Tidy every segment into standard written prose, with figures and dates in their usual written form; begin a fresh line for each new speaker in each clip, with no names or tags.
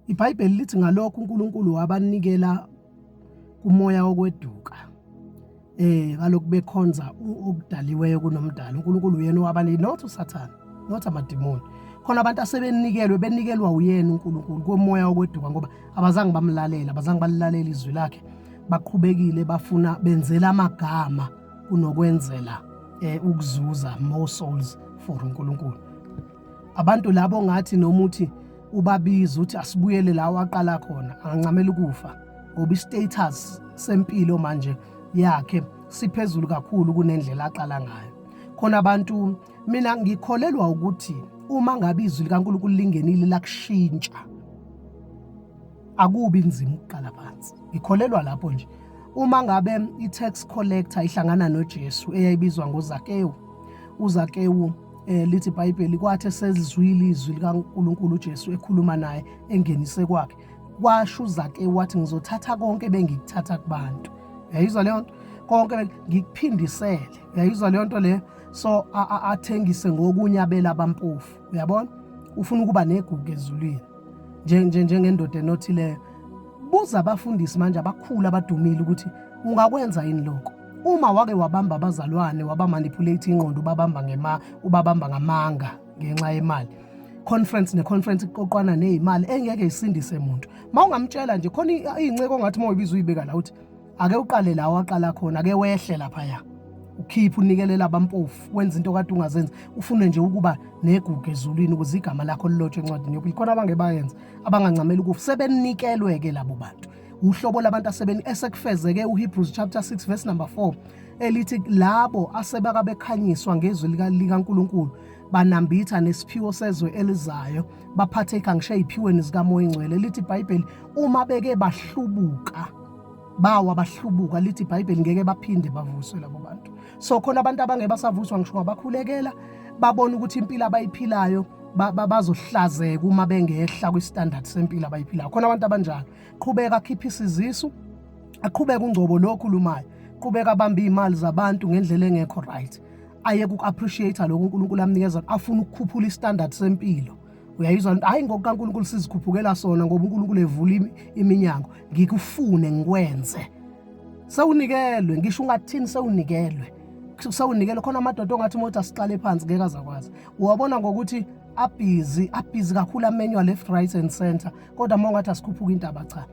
IBhayibheli lithi ngalokho uNkulunkulu wabanikela kumoya wokweduka kalokhu bekhonza okudaliweyo kunomdali. UNkulunkulu uyena owabanika, not uSathane, not amadimoni. Khona abantu asebenikelwe, benikelwa uyena uNkulunkulu komoya wokweduka, ngoba abazange bamlalela, abazange balilalela izwi lakhe, baqhubekile bafuna benzela amagama kunokwenzela ukuzuza more souls for uNkulunkulu. Abantu labo ngathi noma uthi ubabiza uthi asibuyele la waqala khona, angancamela ukufa, ngoba i-status sempilo manje yakhe siphezulu kakhulu kunendlela aqala ngayo. Khona abantu, mina ngikholelwa ukuthi uma ngabe izwi likaNkulunkulu lingenile lakushintsha, akubi nzima ukuqala phansi. Ngikholelwa lapho nje. Uma ngabe i-tax collector ihlangana noJesu eyayibizwa ngoZakewu, uZakewu lithi iBhayibheli kwathi esezwile izwi likaNkulunkulu uJesu ekhuluma naye engenise kwakhe, kwasho uZakewu wathi ngizothatha konke bengikuthatha kubantu. Uyayizwa leyo nto? Konke ngikuphindisele. Uyayizwa leyo nto leyo? So athengise ngokunye abela abampofu. Uyabona? Ufuna ukuba negugu ezulwini. Njengendoda enothileyo. Buza abafundisi manje abakhulu abadumile ukuthi ungakwenza yini lokho. Uma wake wabamba abazalwane, waba manipulate ingqondo, ubabamba ngema, ubabamba ngamanga ngenxa yemali. Conference ne conference iqoqwana nezimali engeke isindise umuntu. Mawungamtshela nje khona izinceko ongathi mawuyibiza uyibeka la uthi ake uqale la waqala khona, ake wehle lapha ya. Ukhiphe unikelela abampofu, wenza into kade ungazenzi, ufune nje ukuba negugu ezulwini ukuze igama lakho lilotshwe encwadini yokuphila. Khona abange bayenza, abangancamela ukufa, sebenikelwe ke labo bantu. Uhlobo labantu asebeni esekufezeke uHebrews chapter 6 verse number 4 elithi labo asebaka bekhanyiswa ngezwi likaNkulunkulu banambitha nesiphiwo sezwe elizayo, baphatheka ngisho eziphiweni zikaMoya Ingcwele. Lithi iBhayibheli uma beke bahlubuka, bawa bahlubuka, lithi iBhayibheli ngeke baphinde bavuswe labo bantu. So khona abantu abangeke basavuswa, ngisho ngabakhulekela babona ukuthi impilo abayiphilayo bazohlazeka uma bengehla kwi-standard sempilo abayiphilayo. Khona abantu abanjalo. Qhubeka khipha isizisu, aqhubeke ungcobo lo okhulumayo, qhubeka abambe iy'mali zabantu ngendlela engekho right, aye ku-appreciate lokhu uNkulunkulu amnikeza, afuna ukukhuphula i-standard sempilo. Uyayizwa? Hhayi ngokukaNkulunkulu sizikhuphukela sona, ngoba uNkulunkulu evula iminyango, ngikufune ngikwenze. Sewunikelwe, ngisho ungathini, sewunikelwe, sewunikelwe. Khona amadoda ongathi uma uthi asiqale phansi ngeke azakwazi. Uwabona ngokuthi abhizi, abhizi kakhulu, amenywa left, right and center, kodwa uma ungathi asikhuphuka intaba, cha.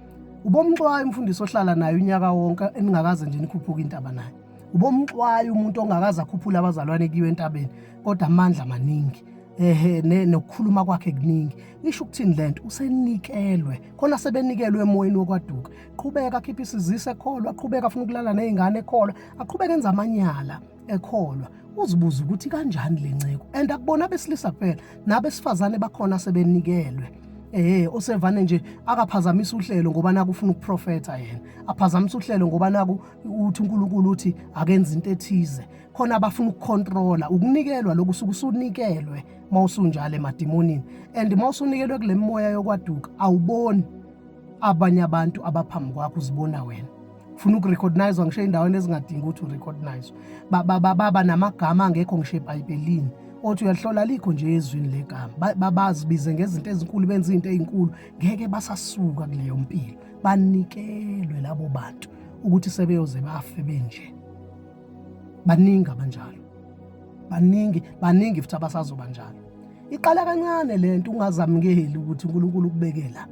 Ubomxwayo umfundisi ohlala naye unyaka wonke eningakaze nje nikhuphuka intaba naye. Ubomxwayo umuntu ongakaze akhuphule abazalwane kuyiwe entabeni, kodwa amandla maningi, ehe, nokukhuluma kwakhe kuningi. Isho ukuthini lento? Usenikelwe. Khona sebenikelwe emoyeni wokwaduka. Qhubeka akhiphe isizise ekholwa, aqhubeka afuna ukulala nezingane ekholwa, aqhubeka enza amanyala ekholwa. Uzibuza ukuthi kanjani le nceko? And akubona abesilisa kuphela, nabesifazane bakhona sebenikelwe. Osevane nje akaphazamisa uhlelo ngoba naku ufuna ukuprofetha yena, aphazamisa uhlelo ngoba naku uthi uNkulunkulu uthi akenze into ethize. Khona abafuna ukucontrola. Ukunikelwa lokhu, usuke usunikelwe mawusunjalo emadimonini, and mawusunikelwe kule moya yokwaduka, awuboni abanye abantu abaphambi kwakho, uzibona wena. Ufuna ukurecognize ngisho endaweni ezingadingi ukuthi urecognize. Baba namagama angekho ngisho eBhayibhelini, othi uyahlola likho nje ezwini legama, babazibize ngezinto ezinkulu, benze izinto ezinkulu, ngeke basasuka kuleyo mpilo. Banikelwe labo bantu ukuthi sebeyoze bafe benje. Baningi abanjalo, baningi, baningi futhi abasazoba njalo. Iqala kancane lento, ungazamukeli ukuthi uNkulunkulu ukubekela,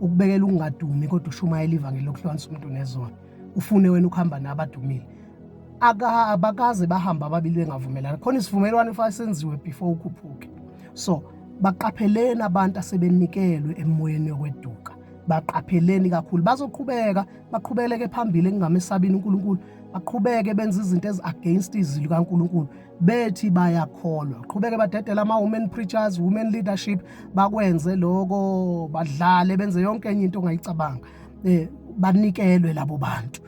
ukubekela ukungadumi, kodwa ushumayela ivangeli lokuhlukanisa umuntu nezono, ufune wena ukuhamba nabadumile. Abakaze bahamba ababili bengavumelana. Khona isivumelwano fanele senziwe before ukhuphuke. So baqapheleni abantu asebenikelwe emoyeni yokweduka, baqapheleni kakhulu. Bazoqhubeka baqhubeleke phambili ekungamesabini uNkulunkulu, baqhubeke benze izinto ezi-against izwi likaNkulunkulu, bethi bayakholwa. Qhubeke badedela ama-women preachers, women leadership, bakwenze lokho, badlale, benze yonke enye into ongayicabanga. Banikelwe labo bantu.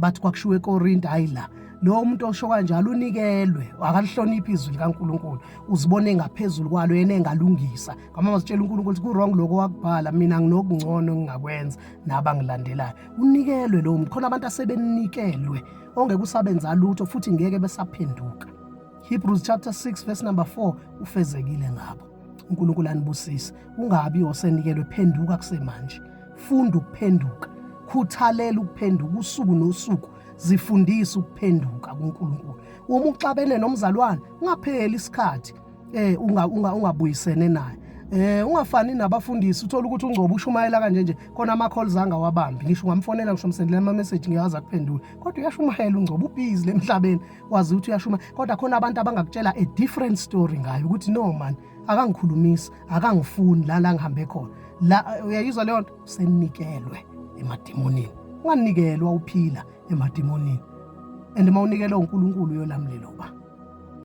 Bathi kwakushiwo eKorinte, hayi la lo muntu osho kanjalo unikelwe, akalihloniphi izwi likaNkulunkulu, uzibone ngaphezulu kwalo, yena engalungisa. Ngama mazitshela uNkulunkulu ukuthi ku-wrong lokho wakubhala, mina nginokungcono engingakwenza nabangilandelayo. Unikelwe lo muntu. Khona abantu asebenikelwe ongeke usabenza lutho futhi ngeke besaphenduka. Hebrews chapter 6 verse number 4 ufezekile ngabo. uNkulunkulu anibusise. Ungabi osenikelwe, phenduka kusemanje. Funda ukuphenduka, khuthalela ukuphenduka usuku nosuku, zifundise ukuphenduka kuNkulunkulu. Uma uxabene nomzalwane, ungapheli isikhathi unga ungabuyisene naye. Ungafani nabafundisi, uthola ukuthi uNgcobo ushumayela kanje nje, khona ama calls angawabambi, ngisho ungamfonela, ngisho umsendela ama message, ngiyazi akuphendula, kodwa uyashumayela uNgcobo, ubhizi lemhlabeni, wazi ukuthi uyashumayela, kodwa khona abantu abangakutshela a different story ngayo, ukuthi no man, akangikhulumisi, akangifuni la la ngihambe khona la. Uyayizwa leyo nto? Senikelwe emadimonini. Unganikelwa uphila emadimonini, and uma unikelwe uNkulunkulu uyolamlela uba